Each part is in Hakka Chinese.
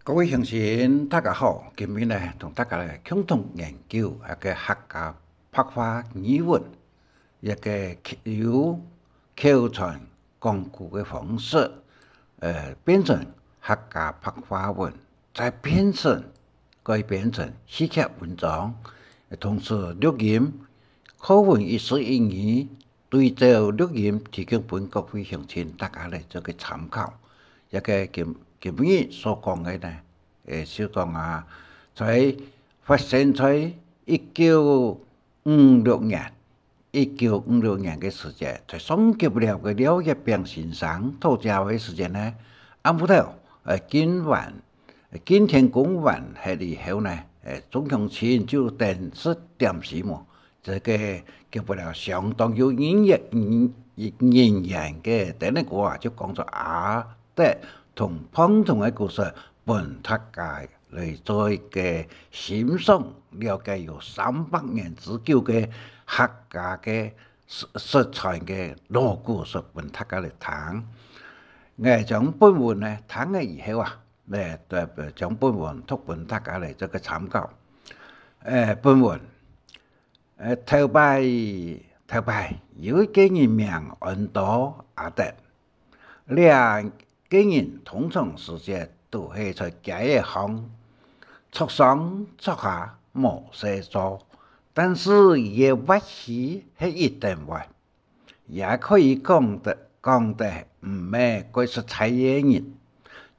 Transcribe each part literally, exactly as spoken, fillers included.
各位鄉親，大家好！今日呢，同大家來共同研究一個客家白話語文，一個口，由口傳講古个方式，呃，變成客家白話文，再變成，改編成戲劇文章，同時錄音，課文一字一語，對照錄音提供分各位鄉親大家來做個參考。這個今，今日所講个呢，誒，就講啊，在發生在一九五六年，一九五六年个時節，在上級寮个廖月炳先生討餔个時節呢，暗晡頭，呃，敬完，敬天公完忒以後呢，誒，眾鄉親就等食點心哦。 這個叫不了相當有人緣，人緣个等等歌啊，就講出阿德同胖童个故事，分大家來做一個欣賞，了解有三百年之久个客家个失，失傳个老故事，分大家來聽。𠊎將本文呢聽了以後啊，來，將本文讀分大家來做個參考。誒，本文 呃，頭擺，頭擺，有一個人名安到阿德。這個人通常時節都係在街仔項，著上著下無事做，但是佢个活氣係一等活，也可以講得，講得毋係蓋實在个人，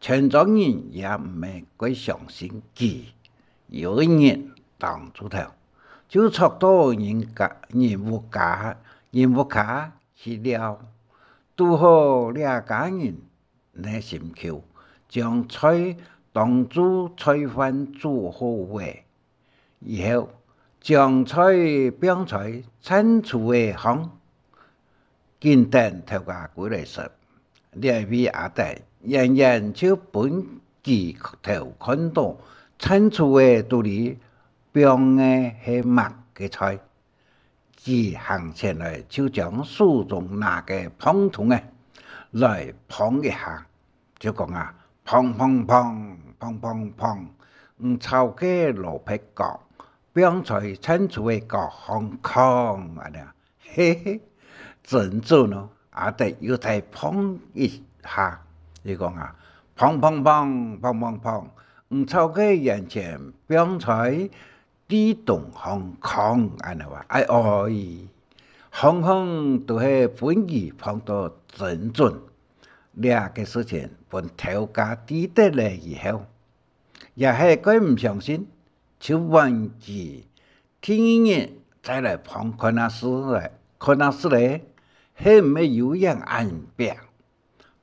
全庄人也毋係蓋相信佢。有一日當晝頭， 就駙到人家，人屋下，人屋下去尞。堵好這家人个心臼，將菜當晝菜飯煮好了以後，將菜放在餐櫥仔項， 緊等頭家歸來食。這位阿德遠遠就分佢偷看到餐櫥仔肚裡放个係麼个菜。佢行前來就將手中拿个嗙筒仔來嗙一下，就講啊：「嗙嗙嗙，嗙嗙嗙，你炒个蘿蔔角，放在餐櫥仔角項囥！」恁呢啊。 嘿嘿，真準哦！阿德又再嗙一下，佢講啊：「嗙嗙嗙，嗙嗙嗙，你炒个圓圈放在地洞項囥！」恁呢啊。哎喲，項項都係分佢嗙到真準。這個事情分頭家知得了以後，也係蓋毋相信，就喊佢第二日再來嗙看啊試咧，看啊試咧，係毋係有影恁拚。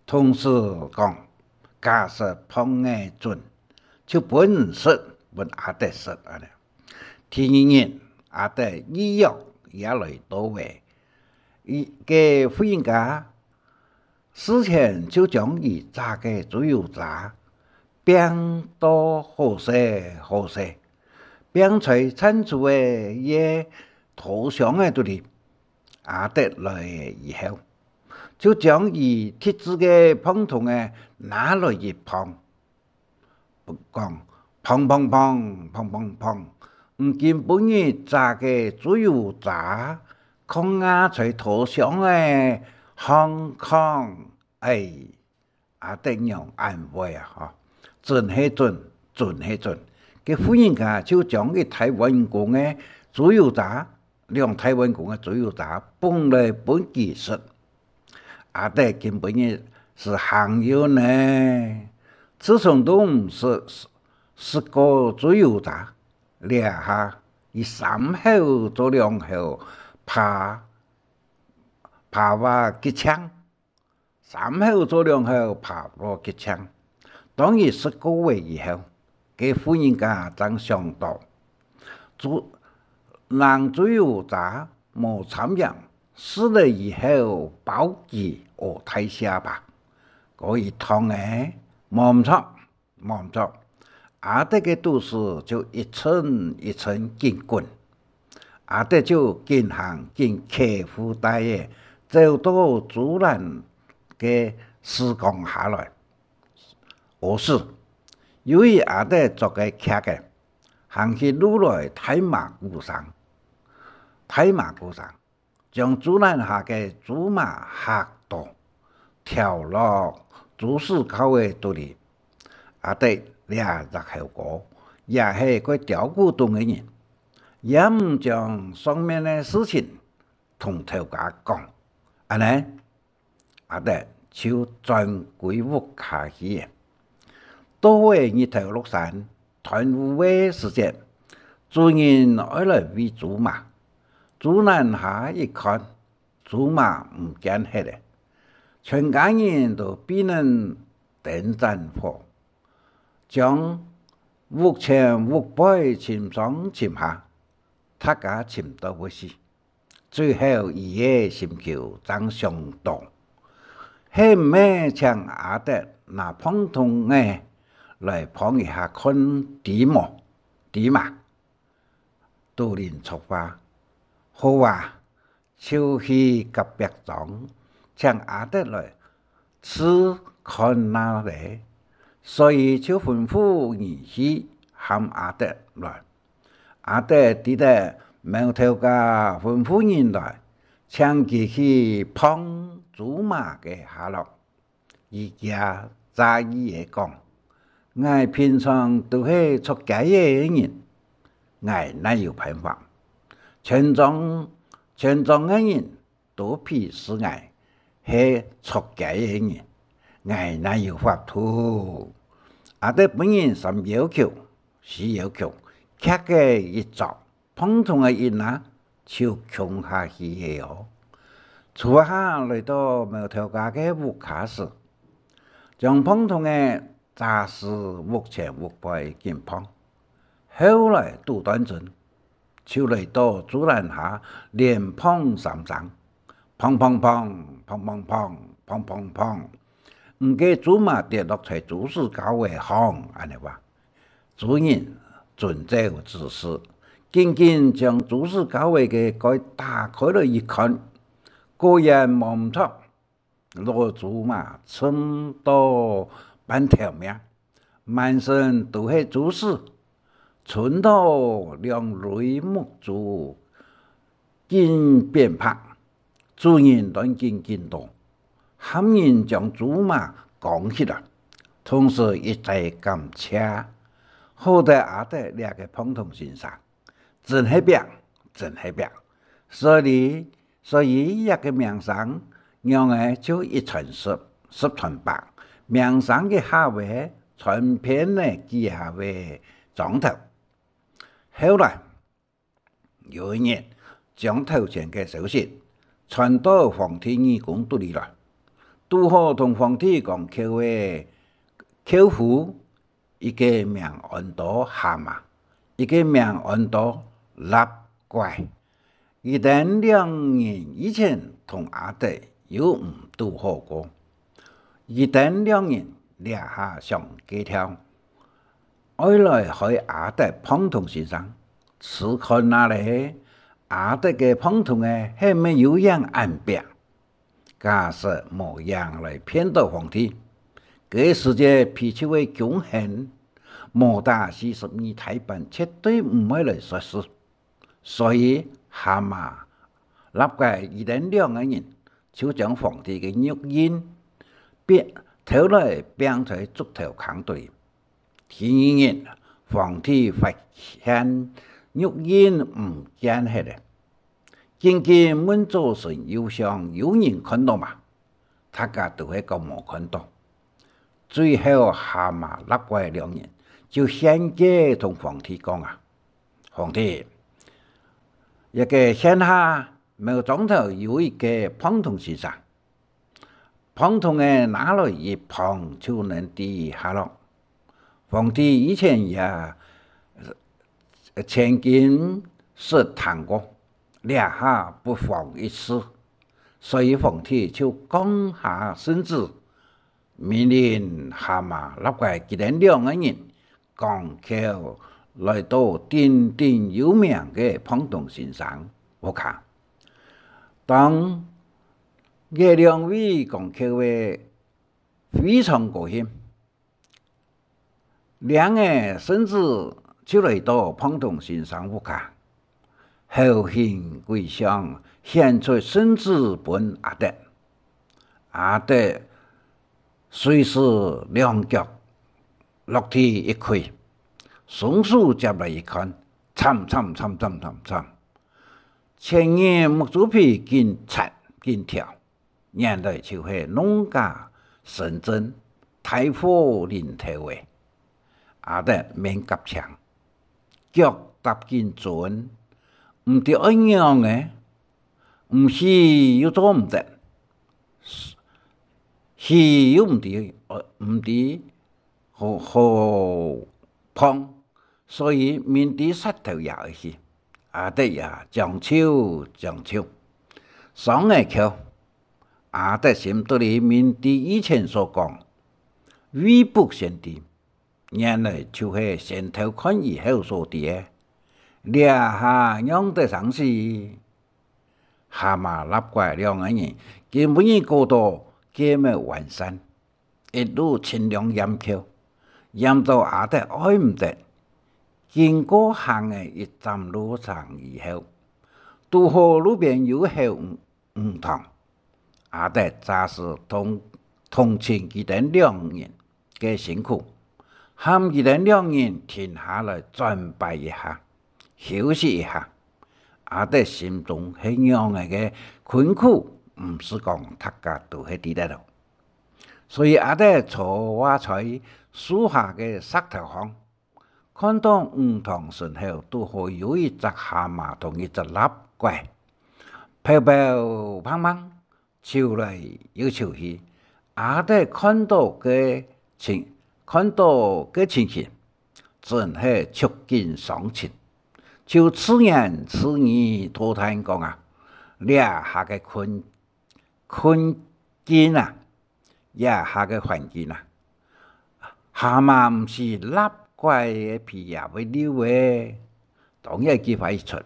同時講：「假使嗙仔準，就分你食，分阿德食。」恁呢。第二日，阿德預約也來到咧。佢，該婦人家 事前就將佢炸个豬油渣拚到好勢好勢，拚在餐櫥仔个拖箱仔肚裡。阿德來以後，就將佢特製个嗙筒仔拿來一嗙， 講：「嗙嗙嗙，嗙嗙嗙，你今晡日炸个豬油渣，囥啊在拖箱仔項囥！」哎，阿德仰恁會啊，吼！「準係準，準係準！」該婦人家就將一大碗公个豬油渣，兩大碗公个豬油渣捧來分佢食。 阿德今晡日係行運呢，自從都毋識食，食過豬油渣，這下佢三口做兩口扒，扒啊激淨，三口做兩口扒啊激淨。當佢食過咧以後，該婦人家正想到，豬，冷豬油渣無摻鹽，食了以後飽飢屙大瀉吧。該一趟仔，無毋著，無毋著，阿德个肚屎就一陣一陣緊滾。阿德就緊行緊擎褲帶仔，走到豬欄个屎缸下來 屙屎。由於阿德著个屐仔，行起路來大嫲牯聲，大嫲牯聲，將豬欄下个豬嫲嚇到，跳落豬屎窖仔肚裡。阿德這隻猴哥，也係个刁古董个人，也毋將上面个事情同頭家講。恁呢， 阿德就轉歸屋下去了。到了日頭落山，斷烏个時節，主人愛來餵豬嫲，豬欄下一看，豬嫲毋見忒了。全家人都被等燈盞火，將屋前屋背尋上尋下，大家尋到會死。 最後佢个心臼正想到，係毋係請阿德拿膨筒仔來膨一下看知無？知嘛？肚裡著話，好啊，就去隔壁莊，請阿德來 試看哪咧，所以就吩咐人去喊阿德來。阿德知得苗頭家吩咐人來，請佢去膨豬嫲个下落。佢驚詐意仔講：「𠊎平常都係捉雞仔个人，𠊎哪有辦法？全莊，全莊个人 都鄙視𠊎係捉雞个人，𠊎哪有法度？」阿德分人三要求、四要求，屐仔一著，膨筒仔一拿，就衝下去了哦。初下來到苗頭家个屋下時，將膨筒仔 詐使屋前屋背緊膨。後來拄當陣，就來到豬欄下連膨三聲，砰砰砰，砰砰砰，砰砰砰。毋過豬嫲跌落在豬屎窖仔項，恁呢話。主人遵照指示，緊緊將豬屎窖仔个蓋打開來一看，果然無毋著， 老豬嫲沉到半條命，滿身都係豬屎，伸到兩蕊目珠緊變白。主人當緊緊到，喊人將豬嫲扛起來，同時一再感謝，好得阿德這個膨筒先生， 真係拚，真係拚。所以，所以這個名聲，仰仔就一傳十，十傳百，名聲个下尾，傳遍了幾下个莊頭。後來，有一日，將頭前个消息傳到皇帝耳公肚裡來，堵好同皇帝講譙个譙夫， 一個名安到蝦蟆，一個名安到蠟怪。佢等兩人以前同阿德又毋堵好過，佢等兩人這下想計條，愛來害阿德膨筒先生，試看哪咧，阿德个膨筒仔係毋係有影恁拚。 假使無影來騙到皇帝，該時節皮就會弓絚，無打四十二大板絕對毋會來說事。所以蝦蟆、蠟怪佢等兩個人就將皇帝个玉印，偷來放在竹頭空肚裡。 第二日，皇帝發現玉印毋見忒了，緊緊問左丞右相有人看到無？大家都係講無看到。最後蝦蟆、蠟怪兩人就獻計同皇帝講啊：「皇帝，這個現下某莊頭有一個膨筒先生， 膨筒仔拿來一膨就能知下落。」皇帝以前也曾經識聽過，這下不妨一試，所以皇帝就降下聖旨，命令蝦蟆、蠟怪佢等兩個人 扛轎來到鼎鼎有名个膨筒先生屋下。當這兩位扛轎个非常高興，領仔聖旨就來到胖東先生屋下，厚幸跪上，獻出聖旨分阿德。阿德隨時兩腳落地一跪，雙手接來一看，慘慘慘慘慘慘！前日目珠皮緊掣緊跳， 原來就係農家神針，大禍臨頭欸！阿德面頰青，腳踏緊顫，毋知愛仰仔，毋去又做毋得，去又毋知，呃，毋知好，好放，所以明知殺頭也愛去。阿德也將就將就，上仔轎。 阿德心肚裡明知以前所講，未卜先知，原來就係先偷看以後所知个。這下仰得生死？蝦蟆、蠟槐兩個人今晡日過到雞毛汶山，一路盡量掞轎，掞到阿德愛毋得。經過行仔一站路程以後，堵好路邊有口魚，魚塘。阿德詐死同，同情佢等兩人个辛苦，喊佢等兩人停下來轉擺一下，休息一下。阿德心中係仰仔个困苦，毋使講大家都係知得囉。所以阿德坐啊在樹下个石頭項， 看到魚塘脣口堵好有一隻蝦蟆同一隻蠟槐，咆咆砰砰，泅來又泅去。阿德看到个情，看到个情形，真係觸景傷情，就自言自語感嘆講啊：「這下个困，困境啊， 這下个環境啊，蝦蟆毋死蠟槐个皮也會溜欸。」當這句話一出，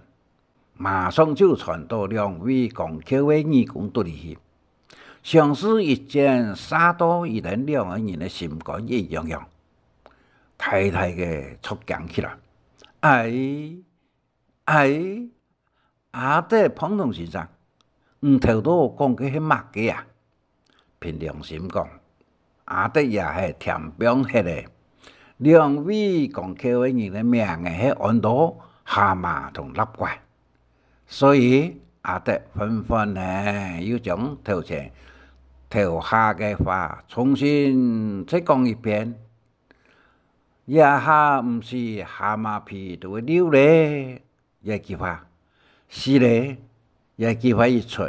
馬上就傳到兩位扛轎个義工肚裡去，像係一箭射到佢等兩個人个心肝一樣樣，大大个著驚起來。「哎，哎，阿德、胖東先生，你頭到講个係麼个啊？」憑良心講，阿德也係添放忒咧。兩位扛轎个人个名仔係安到蝦蟆同蠟槐，所以阿德憤憤呢，又將頭前頭下个話重新再講一遍：「這下毋死蝦蟆皮都會溜咧。」 這句話，死咧，這句話一出，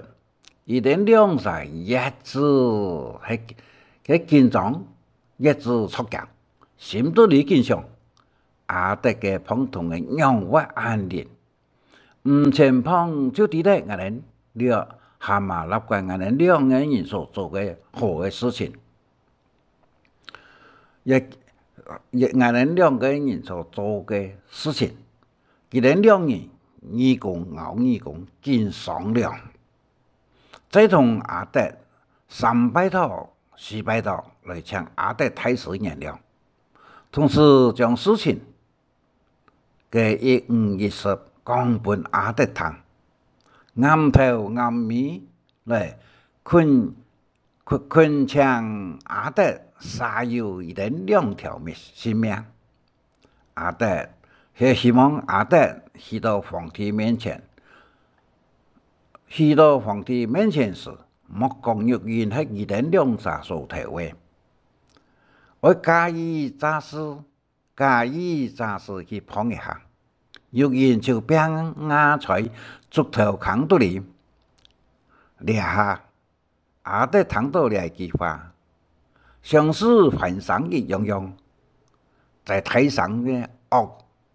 佢等兩儕越知係，係緊張，越知著驚，心肚裡緊想：「阿德个、胖東个仰會恁靈？毋曾碰就知得𠊎等兩，蝦蟆、蠟槐𠊎等兩個人所做个好个事情。」也，也，𠊎等兩個人所做个事情，佢等兩人義工摎義工緊商量，再同阿德三拜託、四拜託來請阿德大師原諒，同時將事情个一五一十講分阿德聽，暗頭暗尾來懇，懇，懇請阿德赦宥佢等兩條命，性命。阿德，係希望阿德去到皇帝面前，去到皇帝面前時，莫講玉印係佢等兩儕所偷个，愛假意詐死， 假意詐死去碰一下，玉印就囥啊在竹頭空肚裡。這下，阿德聽到這句話，像係翻生一樣樣，再大聲个惡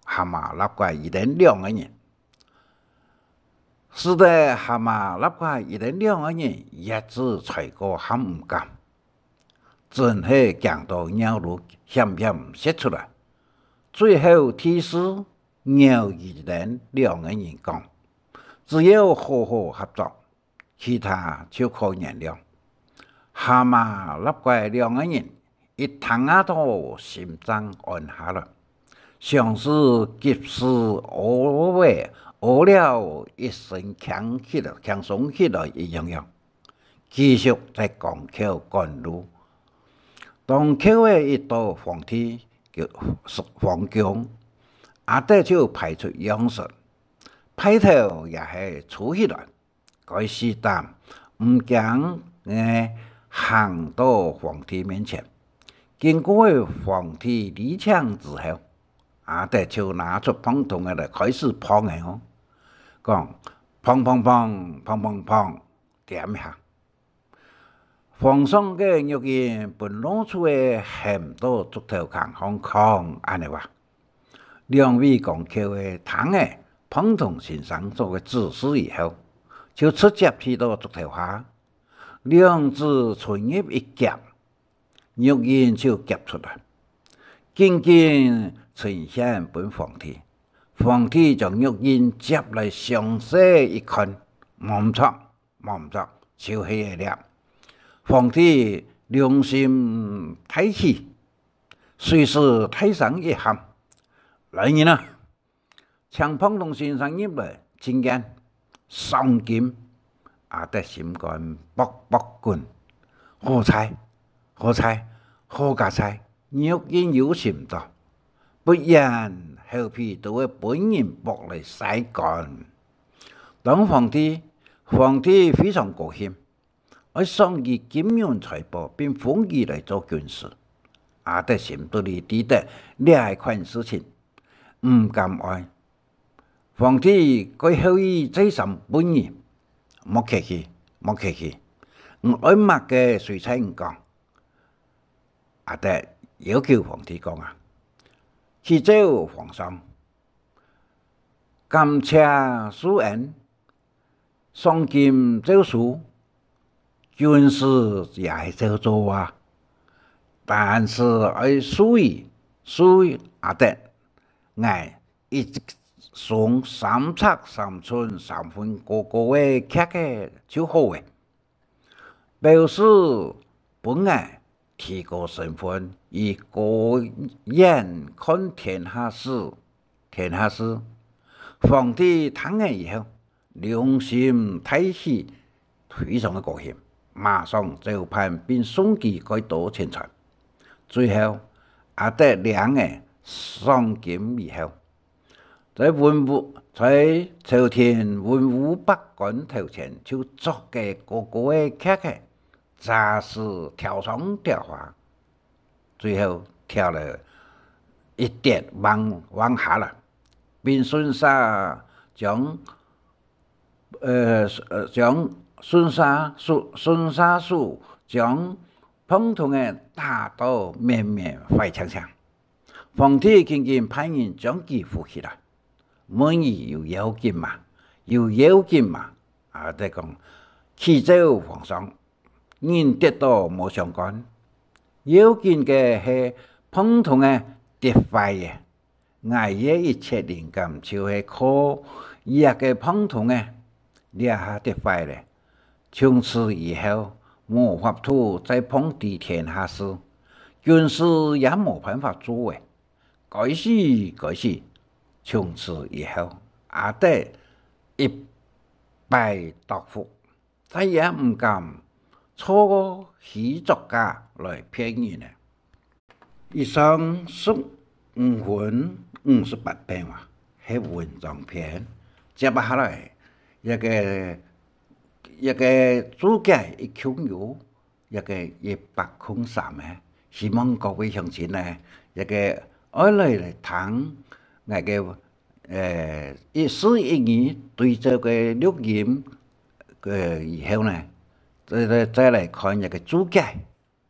蝦蟆、蠟槐佢等兩個人，使得蝦蟆、蠟槐佢等兩個人越知罪過還毋敢。 真係驚到尿都險險洩出來。最後第四，摎佢等兩個人講：「只要好好合作，其他就可原諒。」蝦蟆、蠟槐兩個人一聽啊到心正安下來，像是急屎屙仔屙了一身輕起來，輕鬆起來一樣樣，繼續再扛轎趕路。當轎仔一到皇帝个皇宮，阿德就擺出樣式，派頭也係蹙起來， 該死膽，毋驚个行到皇帝面前。經過了皇帝禮請之後，阿德就拿出嗙筒仔來開始嗙仔哦，講：「嗙嗙嗙，嗙嗙嗙，點一下。」皇上个玉印分老鼠仔銜到竹頭空項囥，恁仔話。兩位扛轎仔聽了嗙筒先生所个指示以後，就直接去到竹頭下，兩指伸入一夾，玉印就夾出來，緊緊呈獻分皇帝。皇帝將玉印接來詳細一看，無毋著， 無毋著，就係這粒。皇帝龍心大喜，隨時大聲一喊：「來人啊，請嗙筒先生入來覲見，賞金！」阿德心肝噗噗滾，好彩，好彩，好佳哉，玉印有尋著，不然猴皮都會分人剝來曬乾。 當皇帝，皇帝非常高興，愛賞佢金銀財寶，並封佢來做軍師。阿德心肚裡知得這一款事情毋敢愛。皇帝該後日再三問佢：「莫客氣，莫客氣，你愛麼个隨在你講。」阿德要求皇帝講啊：「啟奏皇上， 感謝賜恩，賞金照收，軍師也係照做啊。但是愛賜予，賜予阿德，𠊎一雙三尺三寸三分高高个屐仔就好了。」 表示分𠊎提高身份，以高眼看天下事，天下事。皇帝聽了以後，龍心大喜，非常个高興，馬上照辦並送佢蓋多錢財。最後，阿德領了賞金以後， 在文武，在朝廷文武百官頭前就著个高高个屐仔，詐死條上條下，最後挑了一跌橫，橫下來，並順續將，呃，呃，將順續手，順續手將嗙筒仔打到綿綿壞淨淨。 皇帝緊緊派人將佢扶起來，問佢有要緊嗎？有要緊嗎？阿德講：「啟奏皇上，人跌倒無相干，要緊个係嗙筒仔跌壞了。𠊎个一切靈感就係靠這个嗙筒仔，這下跌壞了，從此以後無法度再嗙知天下事，軍師也無辦法做了。」 「該死，該死！」從此以後，阿德一敗塗伏，再也毋敢做虛作假來騙人了。以上十五分五十八篇啊，係文章篇。接下來，這个，這个註解一共有 這个一百空三个，希望各位鄉親呢，這个愛來，來聽𠊎个，呃，一字一語對照个錄音，呃，以後呢，再，再，再來看這个註解，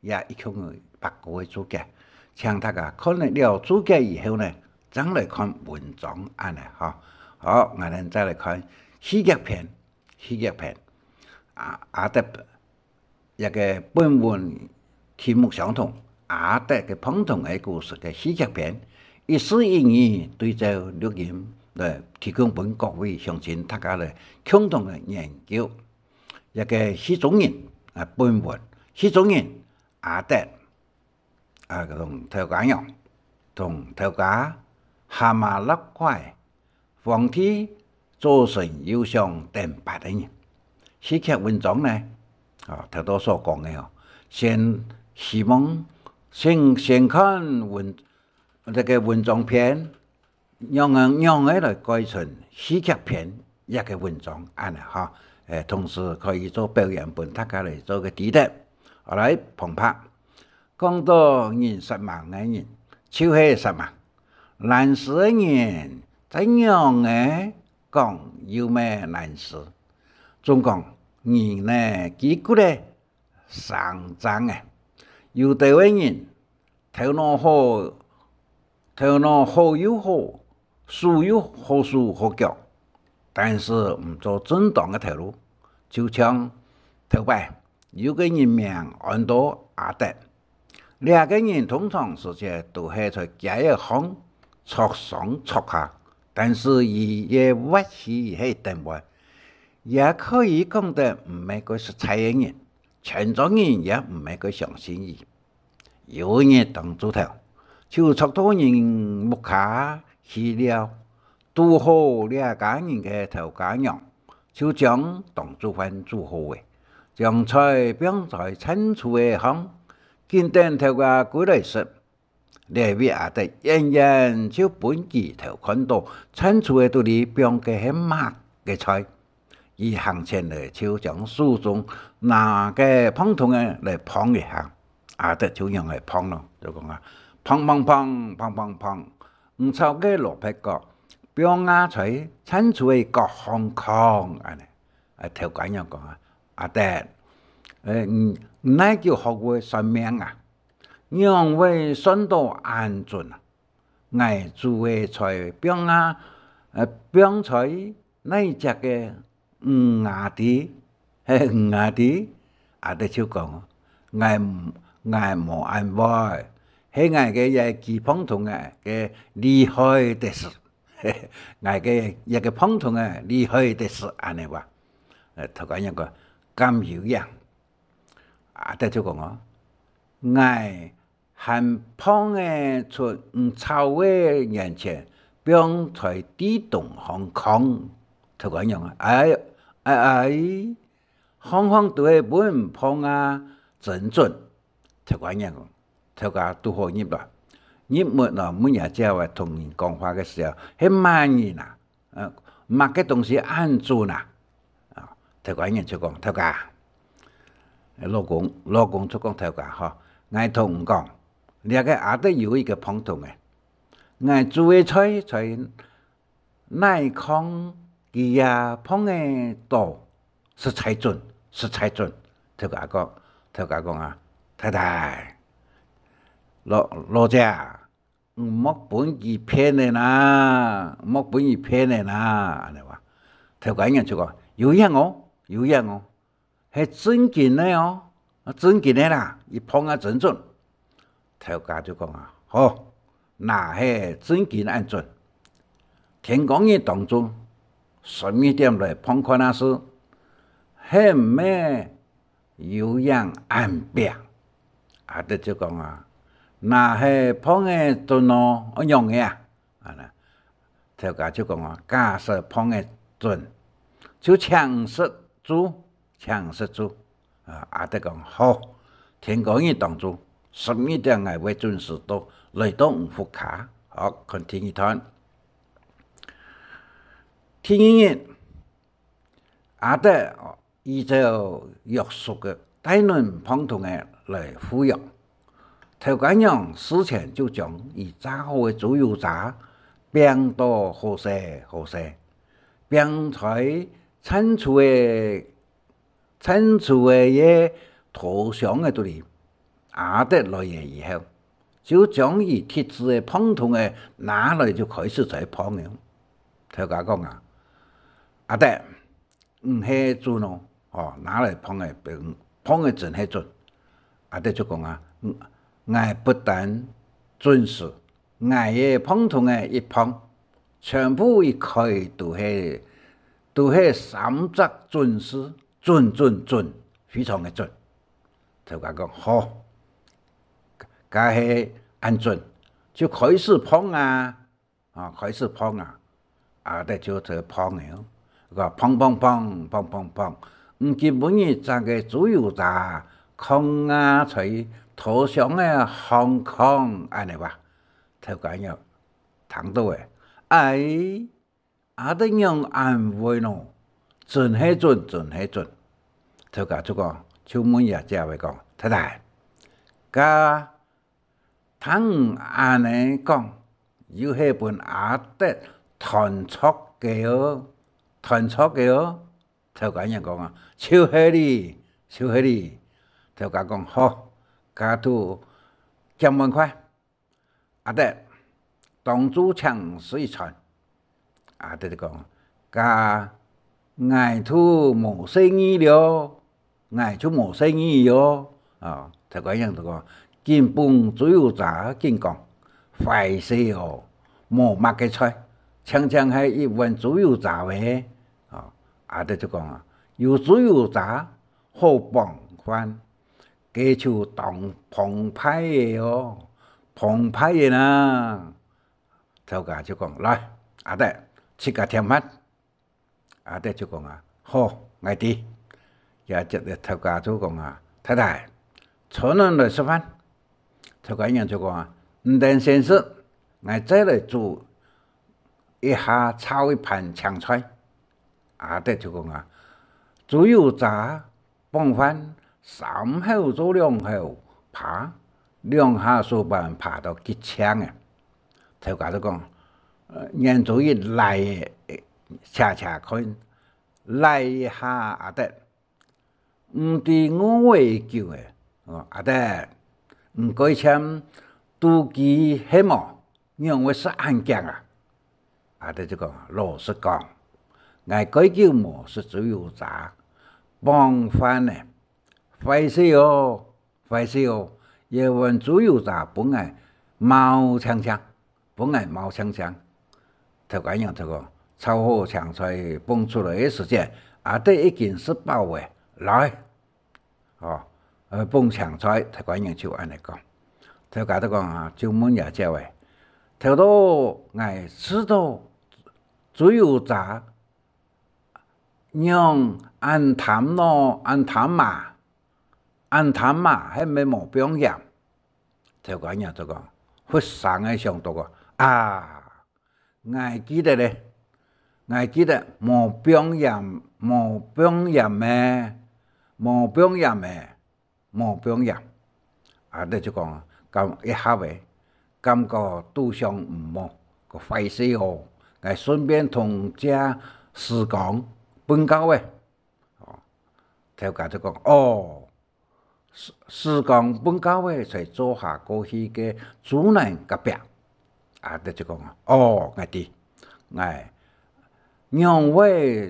也一共有一百个註解。請大家看了註解以後呢，正來看文章恁呢吼。好，𠊎等再來看戲劇篇，戲劇篇。啊，阿德 這个本文題目相同，阿德个嗙筒个故事个戲劇篇，一字一語對照錄音來提供分各位鄉親大家來共同來研究。這个戲中人，啊，本文，戲中人阿德，啊，同頭家娘，同頭家、蛤蟆、老怪、皇帝、灶神、油箱等八个人。戲劇文章呢，啊，頭到所講个哦，先希望先，先看文，這个文章篇， 仰仔，仰仔來改成戲劇篇這个文章恁仔哈。欸，同時可以做表演分大家來做个知得。好，來，旁白。講到人煞猛个人，就係煞猛。懶尸个人，再仰仔講又乜懶尸。總講，人呢，佢骨仔生正个。有兜个人，頭腦好，頭腦好又好，手又好手好腳，但是毋做正當个頭路。就像頭擺，有个人名安到阿德，這个人通常時節都係在街仔項著上著下，但是佢个滑稽係頂會，也可以講得毋係个實在个人，全庄人也毋係个相信佢。 有一日當晝頭，就著到人屋下去尞，堵好這家人个頭家娘，就將當晝飯煮好咧，將菜放在餐櫥仔項，緊等頭家歸來食。這位阿德遠遠就分佢偷看到餐櫥仔肚裡放个係麼个菜，佢行前來就將手中拿个嗙筒仔來嗙一下。 阿德就仰仔嗙囉，就講啊：「嗙嗙嗙，嗙嗙嗙，毋炒个蘿蔔角，放啊在餐櫥仔角項囥。」恁仔。啊，頭家娘講啊：「阿德，欸，你，你哪久學會算命啊？仰會算到恁準啊？」𠊎煮个菜放啊，呃，放在哪隻个魚仔知，係魚仔知。阿德就講：「𠊎毋，𠊎無恁會，係𠊎个這支嗙筒仔个厲害得勢，𠊎个這个嗙筒仔厲害得勢。」恁仔話。呃，頭家娘講：「敢有影？」阿德就講哦：「𠊎 還嗙仔出你炒个圓圈，放在地洞項囥。」頭家娘啊：「哎，哎，哎，項項都係分嗙啊，真準。」頭家娘講，頭家堵好入來，入門囉，問這隻啊，同人講話个時候，係麼人啊？ 呃，麼个東西恁準啊？啊，頭家娘就講：「頭家。」老公，老公就講：「頭家吼，𠊎同你講，這个阿德有一个嗙筒仔，𠊎煮个菜在哪囥，佢也嗙仔著，實在準，實在準。」頭家講，頭家講啊：「太太，老，老姐啊， 毋莫分佢騙咧啦，毋莫分佢騙咧啦。」恁仔話。頭家娘就講：「有影哦，有影哦，係正經个哦，正經个啦，佢嗙啊真準。」頭家就講啊：「好，若係正經恁準，天光日當晝，十二點來嗙看啊試，係毋係 有影恁拚。」阿德就講啊：「若係嗙仔準哦，愛仰仔啊？」啊，頭家就講啊：「假使嗙仔準，就請你食晝，請你食晝。」啊，阿德講：「好，天光日當晝，十二點𠊎會準時到，來到你屋下。」好，看第二段。第二日， 阿德依照約束个帶等嗙筒仔來赴約。頭家娘事前就將已炸好个豬油渣，放到好勢好勢，放在餐櫥仔，餐櫥仔个拖箱仔肚裡。 阿德來了以後，就將佢特製个嗙筒仔拿來就開始在嗙了。頭家講啊：「阿德，你係準哦，哦，拿來嗙仔，嗙仔真係準。」阿德就講啊：「嗯，𠊎不但準時，𠊎个嗙筒仔一嗙，全部一概都係，都係三隻準字，準準準，非常个準。」 頭家講：「好，該，該係恁準，就開始碰啊，啊，開始碰啊。阿德就在碰了，講：「碰碰碰，碰碰碰，你今晡日摘个豬油渣，囥啊在拖箱仔項囥，恁呢哇？」頭家娘聽到欸，哎， 阿德仰恁會呢？真係準，真係準。頭家就講，就問這姐仔講：「太太，該聽你恁呢講，又係分阿德揣著个哦，揣著个哦？」頭家娘講啊：「就係哩，就係哩。」頭家講：「好，該就撿碗筷。」 「阿德，當晝請食一餐。」阿德就講：「該𠊎就無細義了，𠊎就無細義了。」啊，頭家娘就講：「緊捧豬油渣，緊講： 壞勢哦，無麼个菜，淨淨係一碗豬油渣仔。」啊，阿德就講啊：「有豬油渣，好傍飯。」 該就當澎湃仔哦，澎湃仔啦！頭家就講：「來，阿德，自家添飯。」阿德就講啊：「好，𠊎知。」這，這頭家就講啊：「太太，坐等來食飯。」頭家娘就講啊：「你等先食，𠊎再來煮一下炒一盤青菜。」阿德就講啊：「豬油渣傍飯，三口做兩口扒，兩下手板扒到極青仔。」頭家就講：「呃，眼珠一拉，斜斜看，拉一下阿德，毋知餓仔久仔。」哦，阿德，你該佔肚飢係無？ 仰會食恁遽啊？阿德就講：「老實講，𠊎蓋久無食豬油渣傍飯咧。壞勢哦，壞勢哦，這碗豬油渣分𠊎冒青青，分𠊎冒青青。」頭家娘就講：「炒好青菜捧出來个時節，阿德已經食飽咧，來！」 哦，呃，捧青菜，頭家娘就恁呢講。頭家就講啊，就問這姐仔：「頭到𠊎食著豬油渣，仰恁淡呢？恁淡嘛？恁淡嘛，係毋係無放鹽？」頭家娘就講，忽生仔想到講：「啊！ 𠊎記得咧，𠊎記得無放鹽，無放鹽咩，無放鹽咩，無放鹽。」阿德就講：「感，一下仔，感覺肚項毋好，該壞勢哦，𠊎順便同借時光糞窖仔。」哦，頭家就講：「哦， 時，時光糞窖仔在灶下過去个豬欄隔壁。」阿德就講：「哦，𠊎知，𠊎仰會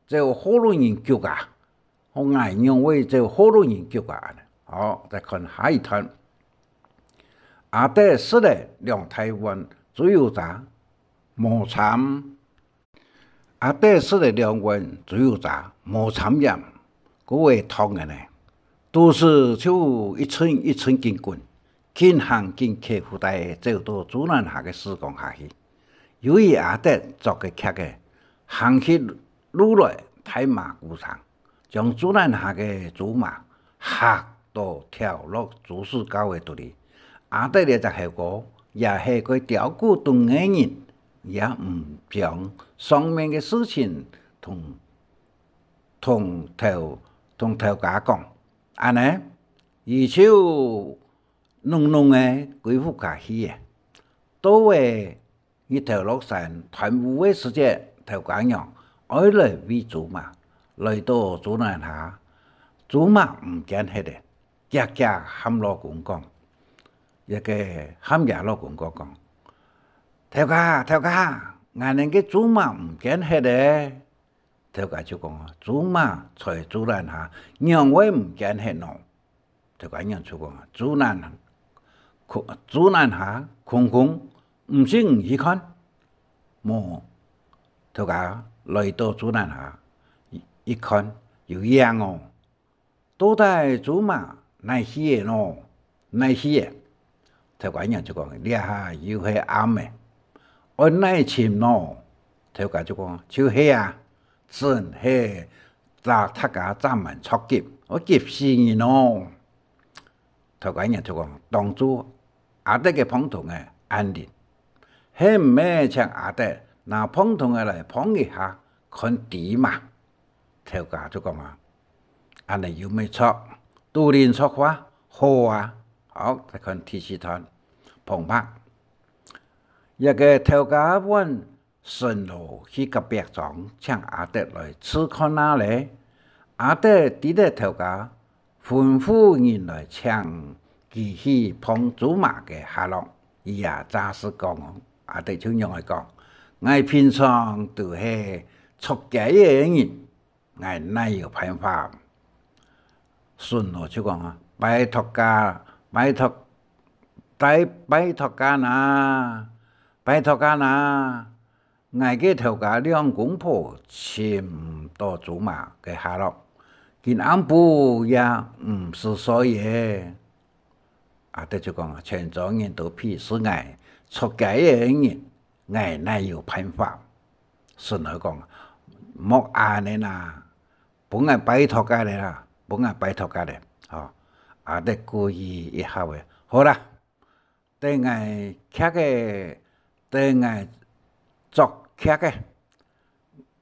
走學老人腳啊？哦，𠊎仰會走學老人腳啊？」恁呢，好，再看下一段。阿德食了兩大碗豬油渣，無摻 阿德食了兩碗豬油渣，無摻鹽，故而當然呢，肚屎就一陣一陣緊滾，緊行緊跍，忽大走到豬欄下个屎缸下去。由於阿德著个屐仔，行起路來大嫲牯聲， 將豬欄下个豬嫲嚇到跳落豬屎窖个肚裡。阿德這隻猴哥也係個刁古董个人，也毋將上面个事情同，同頭，同頭家講。恁呢，佢就擝擝仔歸屋下去咧。到仔 日頭落山，斷烏个時節，頭家娘愛來餵豬嫲，來到豬欄下，豬嫲毋見忒咧，遽遽喊老公講，這个喊厥老公講講：「頭家，頭家，𠊎等个豬嫲毋見忒咧！」 頭家就講：「豬嫲在豬欄下，仰會毋見忒呢？」頭家娘就講：「豬欄，豬欄下空空，毋信你去看。」無，頭家來到豬欄下，一，一看，有影哦！到底豬嫲哪去咧呢？哪去咧？頭家娘就講：「這下又係暗了，愛哪尋呢？」頭家就講：「就係啊，真係大，大家正蠻著急，愛急死人哦。」頭家娘就講：「當初阿德个嗙筒仔恁靈，係毋係請阿德拿嗙筒仔來嗙一下，看知嘛？」頭家就講啊：「恁呢又無著，都靈著話，好啊。」好，再看第四段，旁白。這个頭家換巡邏去隔壁莊，請阿德來試看啊咧。阿德知得頭家吩咐人來請佢去嗙豬嫲个下落，佢也詐死講哦，阿德就仰仔講：「𠊎平常都係著雞仔个人， 𠊎哪有辦法？」巡邏就講啊：「拜託家，拜託，拜，拜託家哪，拜託家哪！𠊎个頭家兩公婆尋毋著豬嫲个下落，今暗晡也毋使睡仔。」阿德就講啊：「全莊人都鄙視𠊎，著雞仔个人， 𠊎哪有辦法？」巡邏講：「莫恁呢啦，分𠊎拜託家咧啦，分𠊎拜託家咧。」吼，阿德故意一下仔：「好啦，等𠊎遽个，等𠊎著遽个，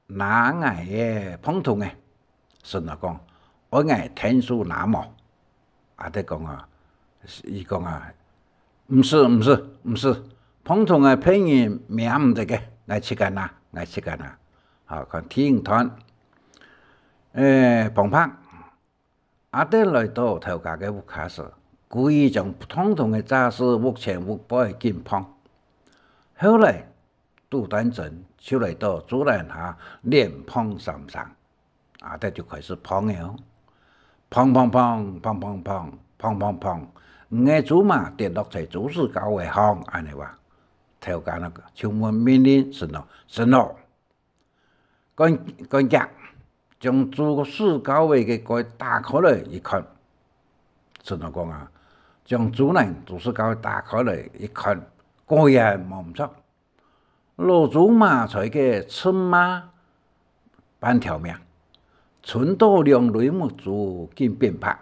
拿𠊎个嗙筒仔。」巡邏講：「愛𠊎𢯭手拿無？」阿德講啊，佢講啊：「毋使，毋使，毋使，嗙筒仔別人摸毋得个，𠊎自家拿，𠊎自家拿。」好，看第五段。誒，旁白。阿德來到頭家个屋下時，故意將嗙筒仔詐死屋前屋背緊嗙。後來， 杜端珍就來到豬欄下連嗙三聲。阿德就開始嗙了哦：「嗙嗙嗙，嗙嗙嗙，嗙嗙嗙，你个豬嫲跌落在豬屎溝仔項！」恁呢話。頭家呢，就問命令巡邏：「巡邏，趕，趕遽，將豬屎溝仔个蓋打開來一看。」巡邏講啊，將豬欄豬屎溝仔打開來一看，果然無毋著。 老豬嫲在該吮嫲半條命，伸著兩蕊目珠緊反白。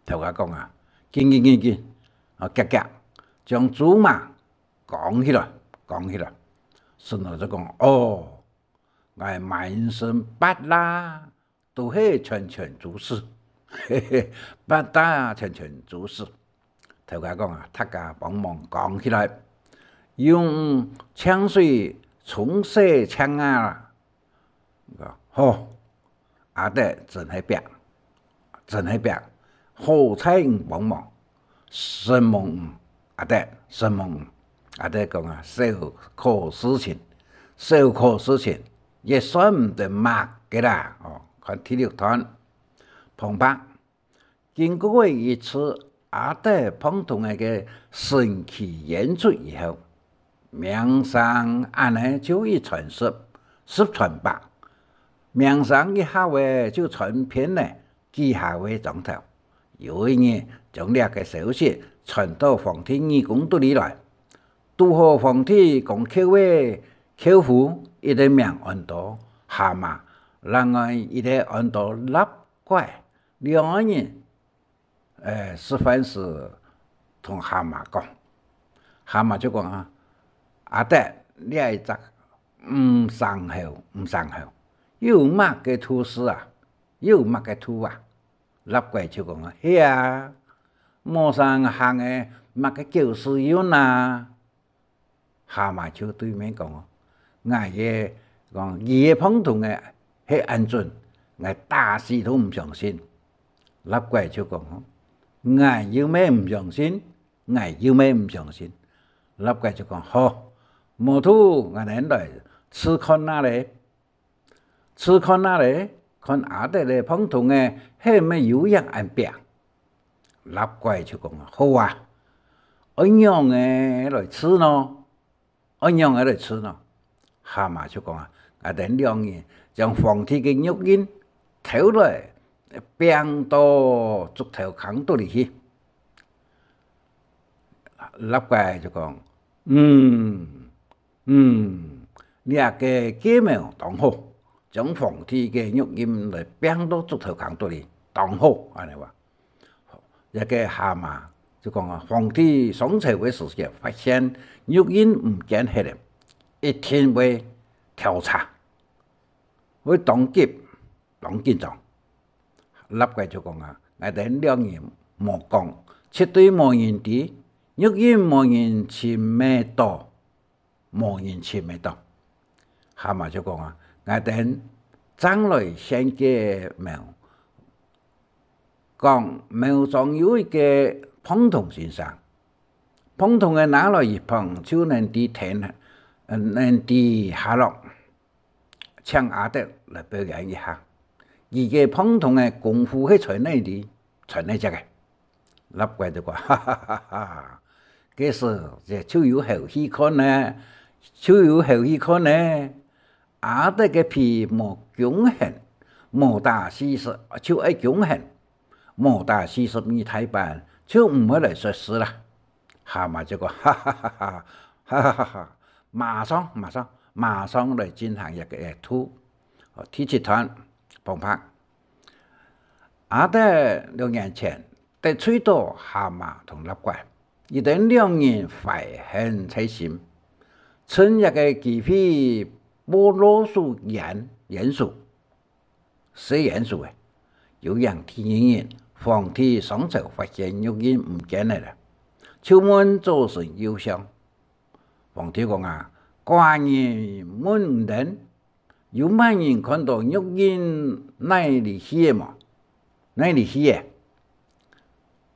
頭家講啊：「緊緊緊緊，啊，遽遽，將豬嫲扛起來，扛起來！」巡邏就講：「哦，𠊎滿身擘啦， 都係全全豬屎，嘿嘿，擘啦全全豬屎。」頭家講啊：「大家幫忙扛起來，用淨水沖洗淨啊！」好，阿德真係拚，真係拚，好彩你幫忙，承蒙你，阿德，承蒙你。」阿德講啊：「小可事情，小可事情，也算毋得麼个啦。」哦，看第六段，旁白。經過一次阿德嗙筒仔个神奇演出以後，名聲恁呢就一傳十，十傳百，名聲一下仔就傳遍了 幾下个庄頭。有一日，將這个消息傳到皇帝耳公肚裡來，堵好皇帝講譙仔譙夫，一个名安到蝦蟆，另外一个安到蠟虺，兩个人，誒，食飯時同蝦蟆講，蝦蟆就講啊：「阿德，這一隻毋生喉，毋生喉，有麼个兔屎啊？有麼个兔啊？」 蠟虺就講啊：「係啊，無生喉个麼个狗屎運啊！」蝦蟆就對面講哦：「𠊎个，講，佢个嗙筒仔係恁準，𠊎打死都毋相信。」蠟虺就講哦：「𠊎又乜毋相信，𠊎又乜毋相信。」蠟虺就講：「好，無圖𠊎等來試看啊咧。 試看啊咧，看阿德个嗙筒仔係毋係有影恁拚。」蠟虺就講：「好啊，愛仰仔來試呢？愛仰仔來試呢？」蝦蟆就講啊：「𠊎等兩人將皇帝个玉印偷來，摒到竹頭空肚裡去。」蝲䗁就講：「嗯，嗯，這个計謀當好，將皇帝个玉印來放到竹頭空肚裡，當好。」恁呢話。這个蝦蟆就講啊：「皇帝上朝个時節發現玉印毋見忒了，一定會調查，會當急，當緊張。」蝲䗁就講啊：「𠊎等兩人無講，絕對無人知，玉印無人尋得到，無人尋得到。」蝦蟆就講啊：「𠊎等正來獻計謀，講廟中有一个嗙童先生，嗙童仔拿來一嗙，就能知天，呃，能知下落。」請阿德來表演一下，佢个嗙童个功夫係在哪裡，在哪隻个？」蝲䗁就講：「哈哈哈哈，該時節就有好戲看呢，就有好戲看呢。」阿德个皮無弓絚，無打四十就愛弓絚，無打四十二大板就毋會來說事啦。蝦蟆就講：「哈哈哈哈，哈哈哈哈，馬上，馬上，馬上來進行一个圖。」哦，第七段，旁白。阿德兩年前得罪到蝦蟆同蝲䗁，佢等兩人懷恨在心，趁這个機會報老鼠冤，冤仇。 細冤仇仔，有影第二日，皇帝上朝發現玉印毋見忒了，就問左丞右相。皇帝講啊：「寡人問你等，有麼人看到玉印哪裡去了無？哪裡去了？」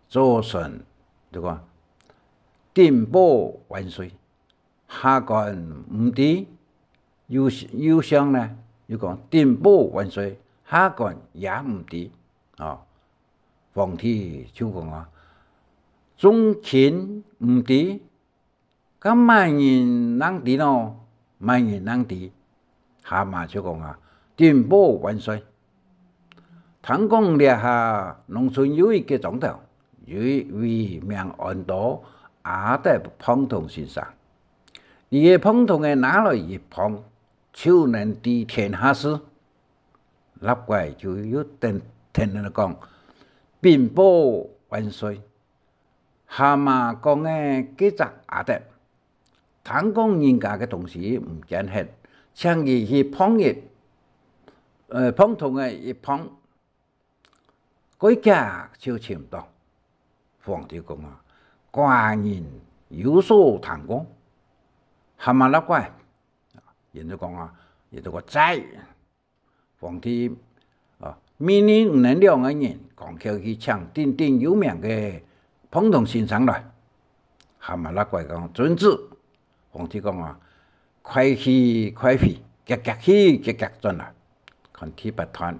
左丞就講：「稟報萬歲， 下官毋知。」右，右相呢，又講：「稟報萬歲，下官也毋知。」哦，皇帝就講啊：「眾卿毋知，該麼人正知呢？麼人正知？」蝦蟆就講啊：「稟報萬歲， 聽講這下農村有一个莊頭，有一位名安到阿德嗙童先生。佢个嗙童仔拿來一嗙，就能知天下事。」蝲䗁就又等，等等講：「稟報萬歲， 蝦蟆講个該隻阿德，聽講人家个東西毋見忒，請佢去嗙一，呃，嗙童仔一嗙，蓋遽就尋到。」皇帝講啊：「寡人有所聽過。」蝦蟆蝲䗁，人就講啊，人就講：「在！」 皇帝，啊，命令你等兩个人趕緊去請鼎鼎有名个嗙童先生來。蝦蟆蝲䗁講：「遵旨。」皇帝講啊：「快去快回，遽遽去遽遽轉來。」看第八段。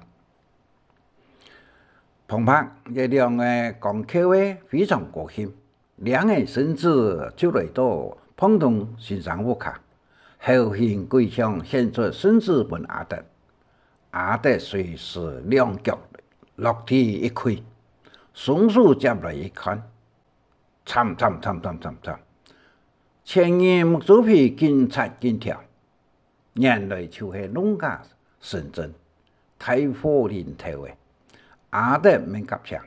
旁白，這兩个講究个非常高興， 領仔聖旨就來到嗙童先生屋下，豪興餳暢獻出聖旨分阿德。阿德隨時兩腳落地一跪，雙手接來一看，慘慘慘慘慘慘！全人目珠皮緊掣緊跳，原來就係弄假成真，大禍臨頭仔！阿德面甲青，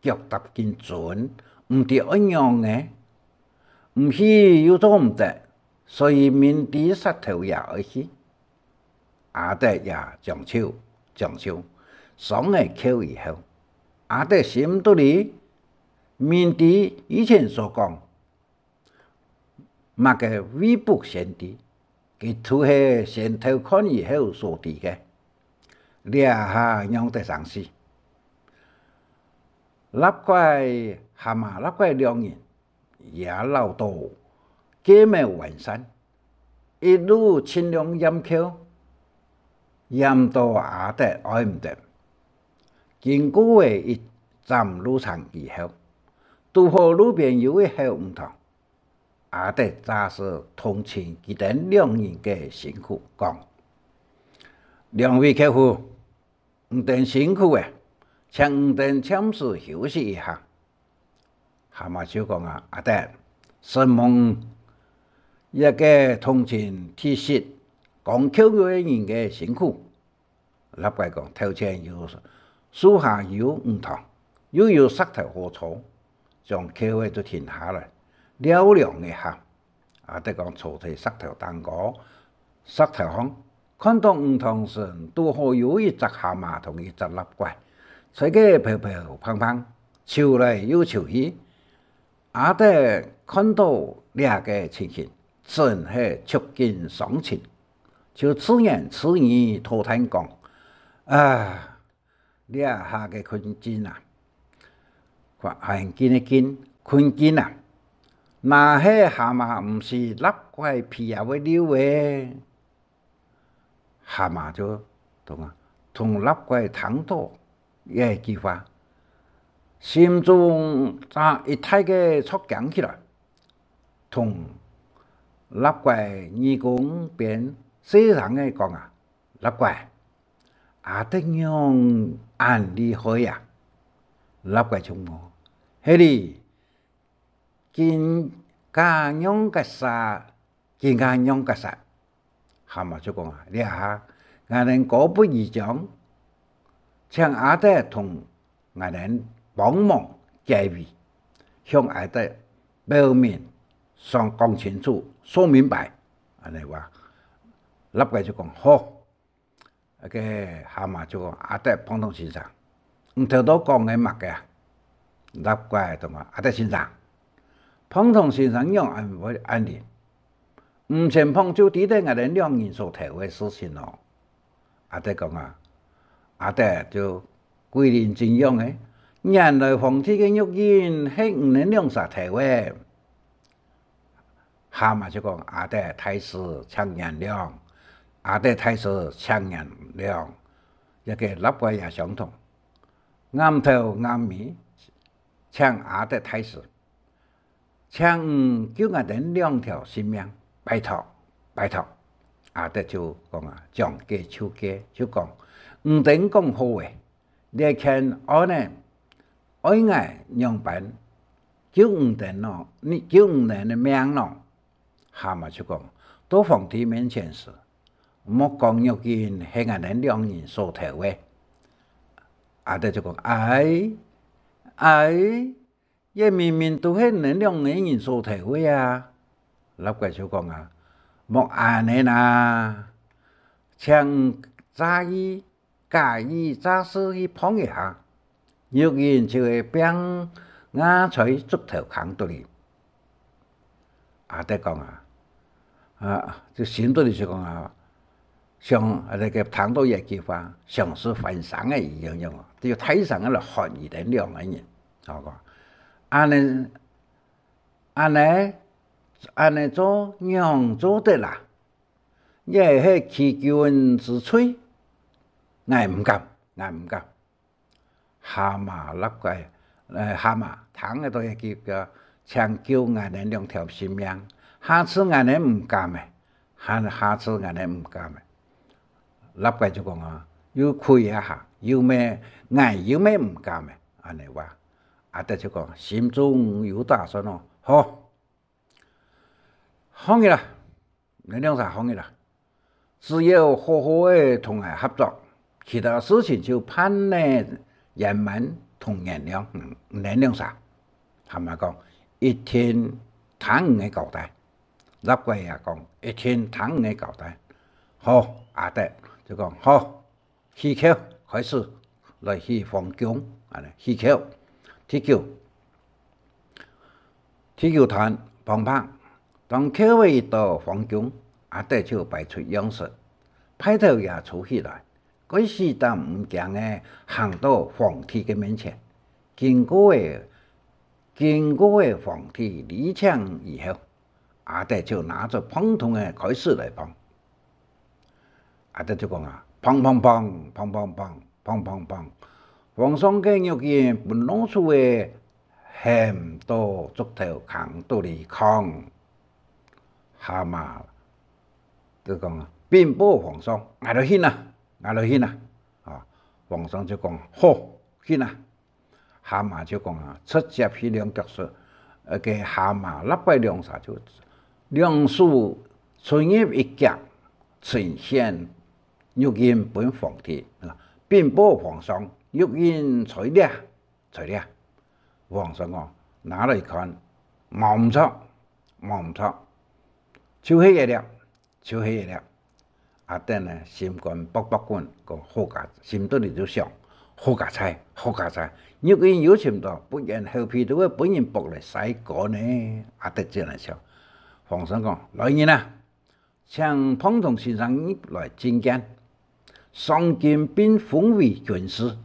腳踏緊顫，毋知愛仰仔，毋去又做毋得，所以明知殺頭也愛去。阿德也將就，將就，上了轎以後，阿德心肚裡，明知以前所講， 麼个未卜先知，佢就係先偷看以後所知个，這下仰得生死？蝲䗁、蝦蟆蝲䗁兩人也恅到計謀完善，一路盡量驗轎，驗到阿德愛毋得。經過了一站路程以後，堵好路邊有一口魚塘， 阿德詐死同情佢等兩人个辛苦，講：「兩位轎夫，你等辛苦了，請你等暫時休息一下。」蝦蟆就講啊：「阿德，承蒙這个同情體恤，講轎仔人个辛苦。」 蠟槐講：「頭前有樹下有魚塘，又有石頭好坐，將轎仔就停下來，尞涼一下。」阿德講坐在石頭頂高，石頭項，看到魚塘脣堵好有一隻蝦蟆同一隻蠟槐，在該飄飄碰碰，泅來又泅去。 阿德看到這个情形，真係觸景傷情，就自言自語吐嘆講：「啊，這下个困境啊，還緊个緊，困境啊！若係蝦蟆毋死，蠟槐皮也會溜仔。」 蝦蟆就同啊，同蠟槐聽到這句話，心中正一大个著驚起來，同蠟槐耳公邊細聲个講啊：「蠟槐，阿德仰恁厲害啊？」蠟槐就講：「係哩，緊加仰結煞，緊加仰結煞。」 蝦蟆就講啊：「這下𠊎等姑不而將，請阿德同𠊎等幫忙解圍，向阿德表明，想講清楚，說明白。」恁呢話，蠟槐就講：「好。」該个蝦蟆就講：「阿德，胖頭先生，你頭到講个麼个啊？」蠟槐就講：「阿德先生，胖頭先生仰恁會恁靈？ 毋曾碰就知得𠊎等兩人所偷个事情哦。」阿德講啊，阿德就鬼靈精樣个，原來皇帝个玉印係你等兩儕偷个。蝦蟆就講：「阿德大師請原諒，阿德大師請原諒。」這个蠟槐也相同，頷頭頷尾，請阿德大師， 請你救𠊎等兩條性命，拜託，拜託。」阿德就講啊，將計就計，就講：「你等講好个，這件案呢，愛𠊎仰般救你等咯，你救你等个命咯？」蝦蟆就講：「到皇帝面前時，莫講玉印係𠊎等兩人所偷个。」阿德就講：「哎，哎， 這明明都係你等兩個人所偷个啊！」蠟槐就講啊：「莫恁呢啦，請你詐意，假意詐事去碰一下，玉印就會放啊在竹頭空肚裡。」阿德講啊，啊，就心肚裡就講啊，像啊，該个聽到這句話，像係翻生个一樣樣哦，就大聲个來喝佢等兩個人，吼，講：「恁呢，恁呢，恁呢做仰做得啦？這係欺君之罪，𠊎毋敢，𠊎毋敢。」 蝦蟆、蠟槐，呃，蝦蟆聽得到這句个：「請救𠊎等兩條性命，下次𠊎等毋敢了，下，下次𠊎等毋敢了。」蠟槐就講啊：「又跪啊下，又乜，𠊎又乜毋敢了。」恁呢話，阿德就講，心中有打算哦，好， 好个啦，你兩儕好个啦，只要好好个同𠊎合作，其他事情就辦得圓滿同原諒，嗯，你兩儕。」蝦蟆講：「一定聽你个交代。」蠟槐也講：「一定聽你个交代。」好，阿德就講：「好， 起轎，開始來起皇宮，恁呢，起轎。第九，第九段旁白，當轎仔一到皇宮，阿德就擺出樣式，派頭也蹙起來，該死膽毋驚个行到皇帝个面前，經過个，經過个皇帝禮請以後， 阿德就拿著嗙筒仔開始來嗙。阿德就講啊：「嗙嗙嗙，嗙嗙嗙，嗙嗙嗙，皇上个玉印分老鼠仔含到竹頭空肚裡囥。」蝦蟆就講啊：「稟報皇上，𠊎來去拿，𠊎來去拿。」啊，皇上就講：「好，去拿。」 蝦蟆就講啊，直接去兩腳石，呃，个下馬，落擺兩儕就兩手伸入一夾，呈獻玉印分皇帝，啊，稟報皇上，玉印在這，在這。皇上講，拿來看，無毋著，無毋著，就係這粒。 就係這粒。阿德呢，心肝噗噗滾，講好佳，心肚裡就想，好佳哉，好佳哉，玉印有尋著，不然後背都會分人剝來曬乾呢。阿德正來想，皇上講：「來人啊，請嗙通先生入來覲見，賞金並封為軍師。」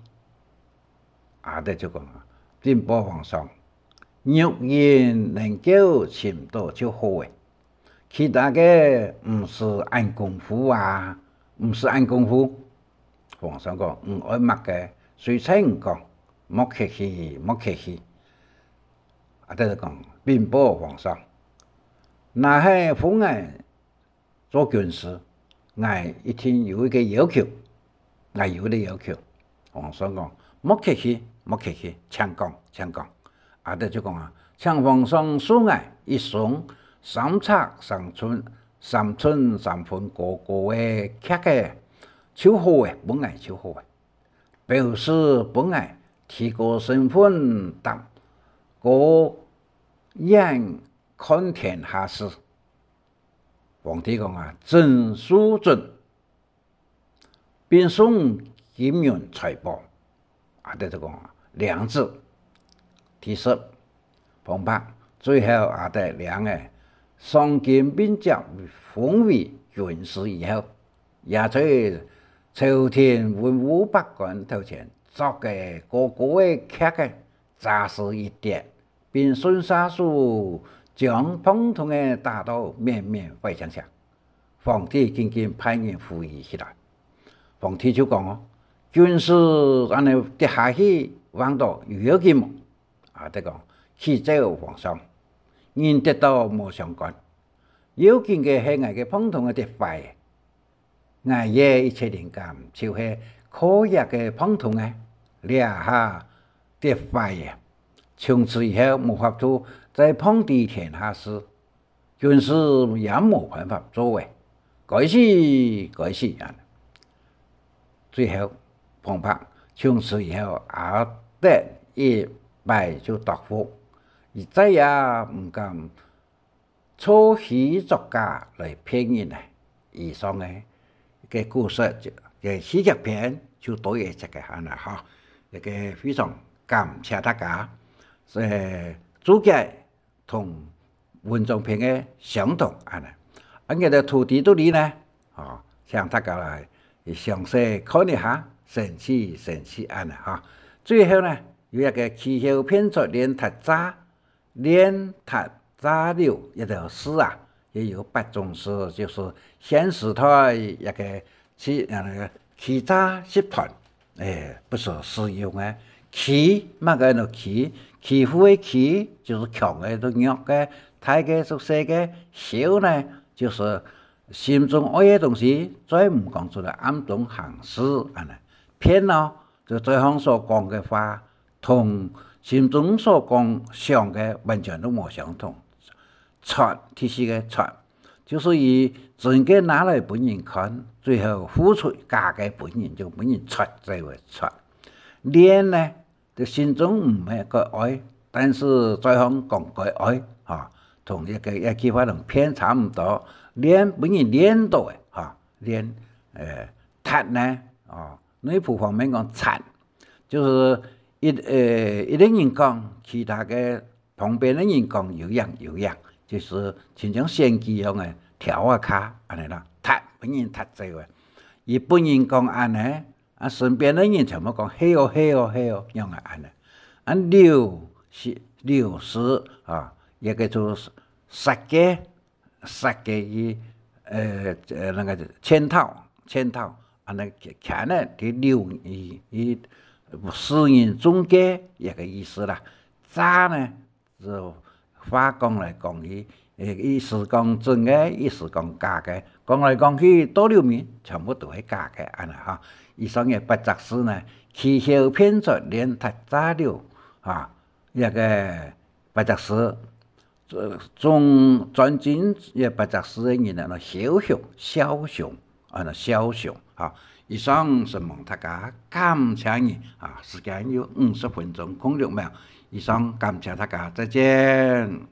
阿德就講：「稟報皇上，玉印能夠尋著就好咧，其他个毋使恁功夫啊，毋使恁功夫。」皇上講：「你愛麼个，隨在你講，莫客氣，莫客氣。」阿德就講：「稟報皇上，若係封𠊎 做軍師，𠊎一定有一個要求，𠊎有一個要求。」皇上講：「莫客氣，莫客氣，請講，請講。」阿德就講啊：「請皇上賜𠊎一雙三尺三寸、三寸三分高高个屐仔，就好咧，分𠊎就好咧，表示分𠊎提高身份，搭高眼看天下事。」 皇帝講啊：「朕賜准，並送金銀財寶。」阿德就講啊：「領旨。」第十，旁白，最後阿德領了賞金並接封為軍師以後，也在朝廷文武百官頭前，著个高高个屐仔，詐死一跌， 並順續手將嗙通仔打到綿綿壞淨淨。皇帝緊緊派人扶佢起來。皇帝就講哦：「軍師恁仔跌下去，橫倒有要緊無？」阿德講：「啟奏皇上，人跌倒無相干，要緊个係𠊎个嗙通仔跌壞。 𠊎个一切靈感就係靠這个嗙通仔，這下跌壞了，從此以後無法度再嗙知天下事，軍師也無辦法做了，該死，該死！」恁。最後，旁白，從此以後，阿德一擺就答覆，佢再也毋敢 做虛作假來騙人啊！以上个，个故事就，个戲劇篇就到這節个恁仔哈，這个非常感謝大家，呃，註解同文章篇个相同恁仔。恁个个圖底肚裡呢，哦，請大家來詳細看一下，生趣生趣恁仔哈。最後呢，有一个「騎簫片出煉達詐」， 煉達詐流這條字啊，也有八種字，就係現時代這个欺，呃，欺詐集團，欸，不時使用个。欺，麼个呢欺？欺負个欺，就係強个同弱个，大个同細个。簫呢，就係心中愛个東西，嘴毋講出來，暗中行事，恁仔。片哦，就嘴項所講个話， 同心中所講想个完全都無相同。出，第四个出，就係佢真个拿來分人看，最後付出假个分人，就分人出，這个出。煉呢，就心中毋係蓋愛，但是嘴項講蓋愛，哈，同一个，一句話同騙差毋多。煉，分人煉到个，哈，煉，呃，達呢，哦，內埔方面講達， 就係一，呃，一个人講，其他个旁邊个人講有影有影，就係親像選舉樣个，挑啊卡恁仔啦，達，分人達走个。佢本人講恁仔，啊，身邊个人全部講係哦，係哦，係哦，樣仔恁仔。啊，流，係，流失啊，也叫做設計， 設計佢，呃，呃，該个圈套，圈套，恁仔圈仔，佢留佢，佢使人中計，一个意思啦。詐呢，就話講來講去，呃，一時講真个，一時講假个，講來講去，到了尾，全部都係假个，恁仔哈。以上个八隻字呢，欺簫騙出煉達詐流，哈，這个八隻字，呃，中，專精這八隻字个人呢，梟雄，梟雄，啊，梟雄，哈。以上承蒙大家，感謝你，啊，時間有五十分鐘空六秒。以上，感謝大家，再見。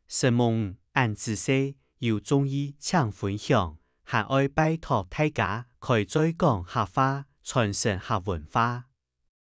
承蒙，恁仔細，有中意請分享，還愛拜託大家開嘴講客話，傳承客文化。